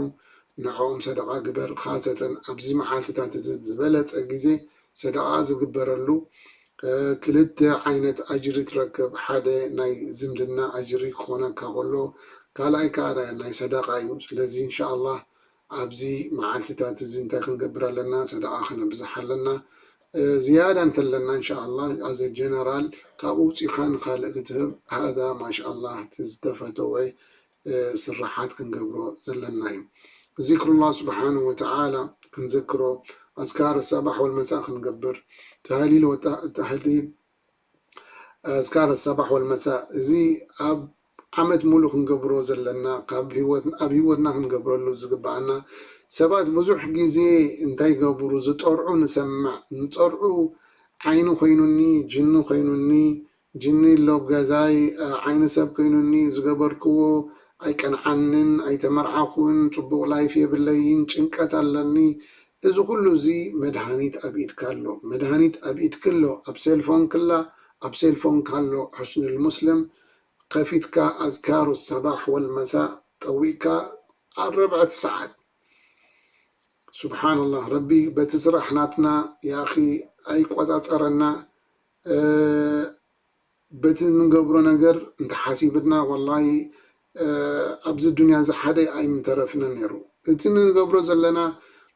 ንዕኦም ሰደቓ ግበር። ኻሰተን ኣብዚ መዓልትታት እዚ ዝበለጸ ግዜ ሰደቓ ዝግበረሉ፣ ክልተ ዓይነት ኣጅሪ ትረክብ። ሓደ ናይ ዝምድና ኣጅሪ ክኾነካ ከሎ፣ ካልኣይ ከኣ ናይ ሰደቓ እዩ። ስለዚ እንሻኣላህ ኣብዚ መዓልትታት እዚ እንታይ ክንገብር ኣለና? ሰደቓ ከነብዝሕ ኣለና። ዝያዳ እንተለና እንሻኣላህ ኣዘ ጀነራል ካብኡ ውፂእኻ ንኻልእ ክትህብ ሃዳ ማሻኣላህ እቲ ዝተፈተወ ስራሓት ክንገብሮ ዘለና እዩ። ዚክሩላህ ስብሓንሁ ወተዓላ ክንዝክሮ፣ ኣዝካር ሰባሕ ወልመሳእ ክንገብር፣ ተህሊል ወተህሊል ኣዝካር ሰባሕ ወልመሳእ፣ እዚ ኣብ ዓመት ሙሉ ክንገብሮ ዘለና፣ ካብ ህይወት-፣ ኣብ ህይወትና ክንገብረሉ ዝግበኣና፣ ሰባት ብዙሕ ግዜ እንታይ ይገብሩ፣ ዝጠርዑ ንሰምዕ፣ ንጠርዑ ዓይኒ ኮይኑኒ፣ ጅኒ ኮይኑኒ፣ ጅኒ ኣሎ ኣብ ገዛይ፣ ዓ-፣ ዓይኒ ሰብ ኮይኑኒ፣ ዝገበርክዎ ኣይቀንዓንን፣ ኣይተመርዓኹን፣ ጽቡቕ ላይፍ የብለይን፣ ጭንቀት ኣለኒ። እዚ ኩሉ እዚ መድሃኒት ኣብ ኢድካ ኣሎ። መድሃኒት ኣብ ኢድኪ ኣሎ። ኣብ ሴልፎንኪ ኣላ፣ ኣብ ሴልፎንካ ኣሎ። ሕስኑል ሙስሊም ከፊትካ ኣዝካሩ ሰባሕ ወልመሳእ ጠዊቅካ ኣርብዐቲ ሰዓት። ሱብሓነላህ፣ ረቢ በቲ ስራሕ ናትና ያኺ ኣይቆጻጸረና። እ፣ በቲ ንገብሮ ነገር እንተሓሲብና፣ ወላሂ ኣብዚ ዱንያ እዚ ሓደ ኣይምተረፍነ ነይሩ። እቲ ንገብሮ ዘለና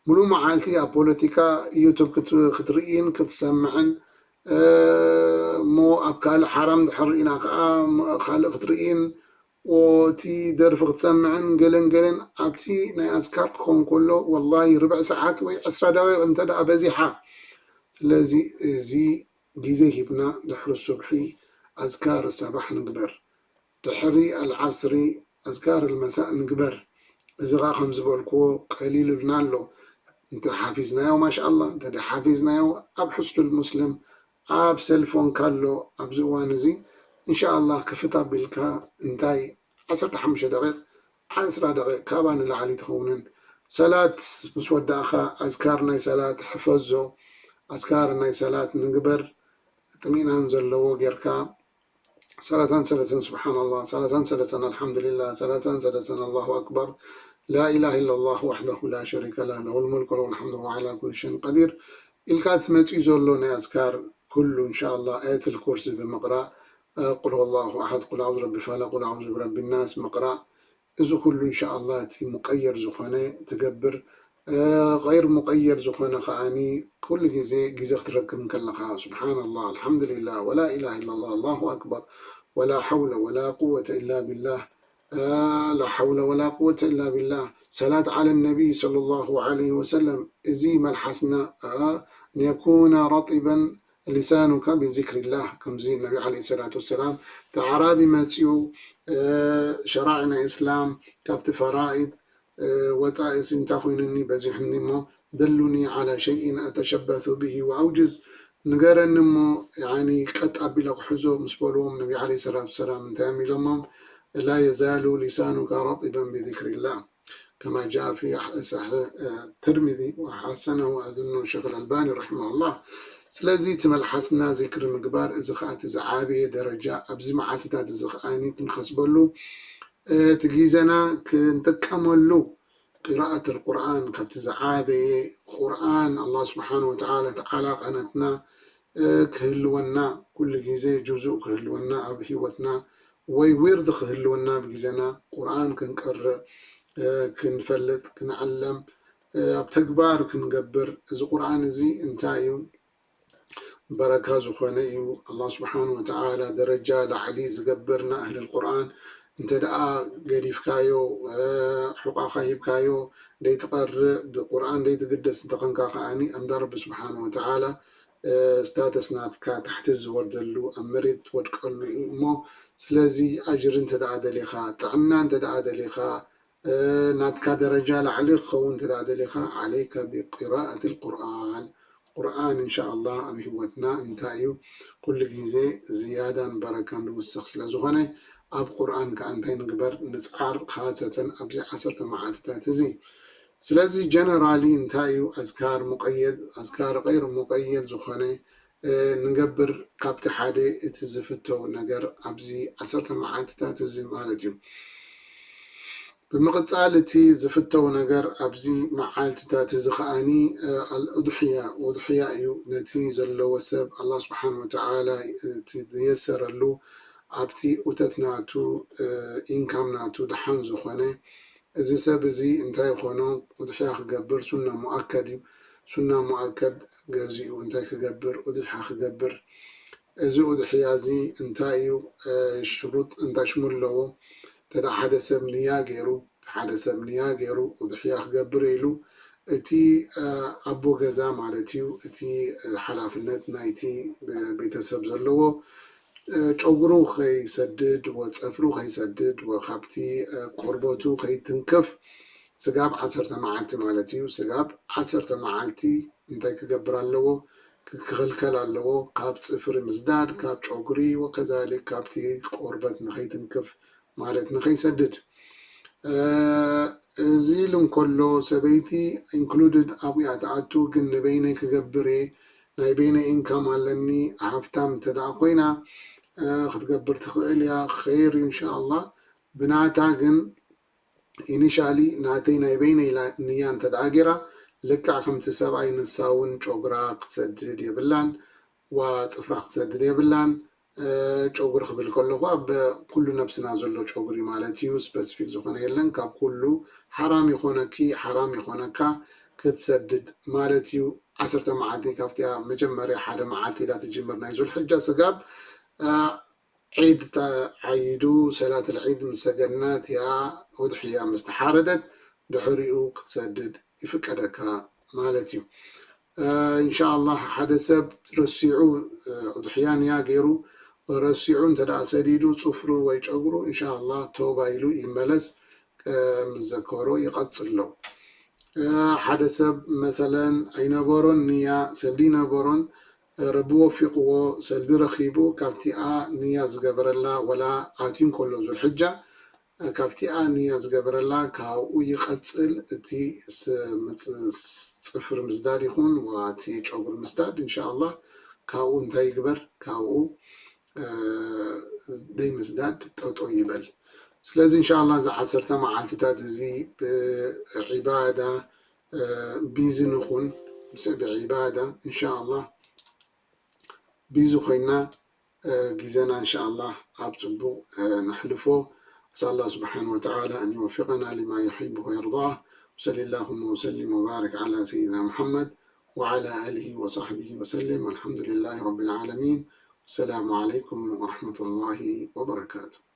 ሙሉ መዓልቲ ኣብ ፖለቲካ ዩቱብ ክትርእይን ክትሰምዕን እሞ ኣብ ካልእ ሓራም ድሕር ርኢና ከዓ ካልእ ክትርእይን እቲ ደርፊ ክትሰምዕን ገለን ገለን ኣብቲ ናይ ኣዝካር ክኸውን ከሎ ወላሂ ርብዕ ሰዓት ወይ ዕስራ ደቂቕ እንተ ደኣ በዚሓ። ስለዚ እዚ ግዜ ሂብና ድሕሪ ሱብሒ ኣዝካር ሳባሕ ንግበር። ድሕሪ ኣልዓስሪ ኣዝካር ልመሳእ ንግበር። እዚ ኸዓ ከም ዝበልክዎ ቀሊሉልና ኣሎ። እንተ ሓፊዝናዮ ማሻኣላ፣ እንተ ሓፊዝናዮ ኣብ ሕስኑል ሙስሊም ኣብ ሰልፎንካ ኣሎ። ኣብዚ እዋን እዚ እንሻኣላ ክፍት ኣቢልካ እንታይ ዓሰርተ ሓሙሽተ ደቂቕ ዓስራ ደቂቕ ካባ ንላዕሊ ትኸውንን ሰላት ምስ ወዳእኻ ኣዝካር ናይ ሰላት ሕፈዞ። ኣዝካር ናይ ሰላት ንግበር ጥሚናን ዘለዎ ጌርካ ሰላሳን ሰለሰን ስብሓንላ፣ ሰላሳን ሰለሰን ኣልሓምዱሊላ፣ ሰላሳን ሰለሰን ኣላሁ ኣክበር፣ ላኢላሃ ኢላላህ ዋሕደሁ ላ ሸሪከ ላህ ለሁል ሙልክ ወለሁል ሓምዱ ወዓላ ኩል ሸይን ቀዲር ኢልካ እቲ መፂኡ ዘሎ ናይ ኣዝካር ኩሉ እንሻኣላ ኣየትል ኩርሲ ብምቕራእ ቁል ሁወላሁ ኣሓድ ቁል ኣዑዙ ብረቢ ፈለቅ ቁል ኣዑዙ ብረቢ ናስ ምቕራእ እዚ ኩሉ እንሻኣላ እቲ ሙቀየር ዝኾነ ትገብር غير مقيد ዝኾነ ከዓኒ ኩሉ ግዜ ግዜ ክትረክብ እንከለኻ ስብሓንላ ኣልሓምዱሊላ ወላ ኢላሃ ኢላላ ኣላሁ ኣክበር ወላ ሓውለ ወላ ቁወተ ኢላ ቢላህ ላ ሓውለ ወላ ቁወተ ኢላ ቢላህ ሰላት ዓለ ነቢይ ሰለላሁ ዓለይሂ ወሰለም እዚ መልሓስና ንየኩነ ረጢበን ሊሳኑካ ቢዚክሪላህ ከምዚ ነቢ ዓለይሂ ሰላቱ ወሰላም እቲ ኣዕራቢ መፂኡ ሸራዒ ናይ እስላም ካብቲ ፈራኢድ ወፃኢ ሲ እንታይ ኮይኑኒ በዚሑኒ እሞ ደሉኒ ዓላ ሸይኢን ኣተሸበቱ ብሂ ወኣውጅዝ ንገረኒ እሞ ያኒ ቀጥ ኣቢለ ክሕዞ ምስ በልዎም ነቢ ዓለይሂ ሰላቱ ወሰላም እንታይ እዮም ኢሎሞም ላ የዛሉ ሊሳኑካ ረጢበን ቢዚክሪላህ ከማ ጃ ፊ ሰሒሕ ትርሚዚ ወሓሰነሁ ኣዝኑ ሸክ ኣልባኒ ረሒመሁላህ ስለዚ እቲ መልሓስና ዚክሪ ምግባር እዚ ከዓ እቲ ዝዓበየ ደረጃ ኣብዚ መዓልትታት እዚ ከዓኒ ክንኸስበሉ እቲ ግዜና ክንጥቀመሉ ቅራኣት ኣልቁርኣን ካብቲ ዝዓበየ ቁርኣን ኣላህ ስብሓን ወተዓላ እቲ ዓላቃ ናትና ክህልወና ኩሉ ግዜ ጁዙእ ክህልወና ኣብ ህይወትና ወይ ዊርድ ክህልወና ብግዜና ቁርኣን ክንቀርእ ክንፈልጥ ክንዕለም ኣብ ተግባር ክንገብር እዚ ቁርኣን እዚ እንታይ እዩ በረካ ዝኾነ እዩ ኣላህ ስብሓን ወተዓላ ደረጃ ላዕሊ ዝገብር ንኣህል ቁርኣን እንተ ደኣ ገዲፍካዮ ሕቋኻ ሂብካዮ ደይትቐርእ ብቁርኣን ደይትግደስ እንተኾንካ ከዓኒ ኣምዳ ረቢ ስብሓን ወተዓላ ስታተስ ናትካ ታሕቲ ዝወርደሉ ኣብ መሬት ትወድቀሉ እዩ እሞ ስለዚ ኣጅሪ እንተ ደኣ ደሊኻ ጥዕና እንተ ደኣ ደሊኻ ናትካ ደረጃ ላዕሊ ክኸውን እንተ ደኣ ደሊኻ ዓለይከ ብቅራኣት ልቁርኣን ቁርኣን እንሻ ኣላህ ኣብ ህይወትና እንታይ እዩ ኩሉ ግዜ ዝያዳን በረካን ዝውስኽ ስለ ዝኾነ ኣብ ቁርኣን ከዓ እንታይ ንግበር ንፅዓር ካሰተን ኣብዚ ዓሰርተ መዓልትታት እዚ ስለዚ ጀነራሊ እንታይ እዩ ኣዝካር ሙቀየድ ኣዝካር غير ሙቀየድ ዝኾነ ንገብር ካብቲ ሓደ እቲ ዝፍተው ነገር ኣብዚ ዓሰርተ መዓልትታት እዚ ማለት እዩ ብምቕፃል እቲ ዝፍተው ነገር ኣብዚ መዓልትታት እዚ ከዓኒ ኣልእድሕያ ውድሕያ እዩ ነቲ ዘለዎ ሰብ ኣላ ስብሓን ወተዓላ እቲ ዝየሰረሉ ኣብቲ እውተት ናቱ ኢንካም ናቱ ደሓን ዝኾነ እዚ ሰብ እዚ እንታይ ይኾኖ ውድሕያ ክገብር ሱና ሙኣከድ እዩ ሱና ሙኣከድ ገዚኡ እንታይ ክገብር ውድሕያ ክገብር እዚ ውድሕያ እዚ እንታይ እዩ ሽሩጥ እንታይ ሽሙ ኣለዎ እንተ ሓደ ሰብ ንያ ገይሩ ሓደ ሰብ ንያ ገይሩ ውድሕያ ክገብር ኢሉ እቲ ኣቦ ገዛ ማለት እዩ እቲ ሓላፍነት ናይቲ ቤተሰብ ዘለዎ ጨጉሩ ከይሰድድ ወፀፍሩ ከይሰድድ ወካብቲ ቆርበቱ ከይትንክፍ ስጋብ ዓሰርተ መዓልቲ ማለት እዩ ስጋብ ዓሰርተ መዓልቲ እንታይ ክገብር ኣለዎ ክክልከል ኣለዎ ካብ ፅፍሪ ምስዳድ ካብ ጨጉሪ ወከዛሊክ ካብቲ ቆርበት ንኸይትንክፍ ማለት ንኸይሰድድ እዚ ኢሉ እንከሎ ሰበይቲ included ኣብኡ እያ ትኣቱ ግን ንበይነይ ክገብር እየ ናይ በይነይ income ኣለኒ ሃፍታም እንተ ደኣ ኮይና ክትገብር ትኽእል እያ ኸይር እንሻ ኣላህ ብናታ ግን initially ናተይ ናይ በይነይ ንያ እንተ ደኣ ገይራ ልክዕ ከምቲ ሰብኣይ ንሳ እውን ጨጉራ ክትሰድድ የብላን ዋ ፅፍራ ክትሰድድ የብላን ጨጉሪ ክብል ከለኹ ኣብ ኩሉ ነብስና ዘሎ ጨጉሪ ማለት እዩ። ስፐሲፊክ ዝኾነ የለን። ካብ ኩሉ ሓራም ይኾነኪ፣ ሓራም ይኾነካ ክትሰድድ ማለት እዩ። ዓሰርተ መዓልቲ ካብቲያ መጀመርያ ሓደ መዓልቲ ኢላ ትጅምር ናይ ዙልሕጃ ስጋብ ዒድ ተዓይዱ ሰላት ልዒድ ምስ ሰገድና እቲኣ ውድሕያ ምስ ተሓረደት ድሕሪኡ ክትሰድድ ይፍቀደካ ማለት እዩ። እንሻኣላህ ሓደ ሰብ ረሲዑ ውድሕያ ንያ ገይሩ ረሲዑ እንተ ደኣ ሰዲዱ ጽፍሩ ወይ ጨጉሩ እንሻኣላህ ተውባ ኢሉ ይመለስ። ምስ ዘከሮ ይቐጽሎ። ሓደ ሰብ መሰለን ኣይነበሮን ንያ ሰልዲ ይነበሮን ረቢ ወፊቕዎ ሰልዲ ረኺቡ ካብቲኣ ንያ ዝገበረላ ወላ ኣትዩ እንከሎ ዙልሕጃ ካብቲኣ ንያ ዝገበረላ ካብኡ ይቐጽል። እቲ ጽፍሪ ምስዳድ ይኹን እቲ ጨጉሪ ምስዳድ እንሻኣላህ ካብኡ እንታይ ይግበር ካብኡ ደይ ምስዳድ ጠጦ ይበል። ስለዚ እንሻላ እዚ ዓሰርተ መዓልትታት እዚ ብዒባዳ ቢዚ ንኹን ብዒባዳ እንሻላ ቢዚ ኮይና ግዜና እንሻላ ኣብ ፅቡቅ ነሕልፎ። أسأل الله سبحانه وتعالى أن يوفقنا لما يحبه ويرضاه. وصل اللهم وسلم وبارك على سيدنا محمد وعلى آله وصحبه وسلم. والحمد لله رب العالمين. السلام عليكم ورحمة الله وبركاته.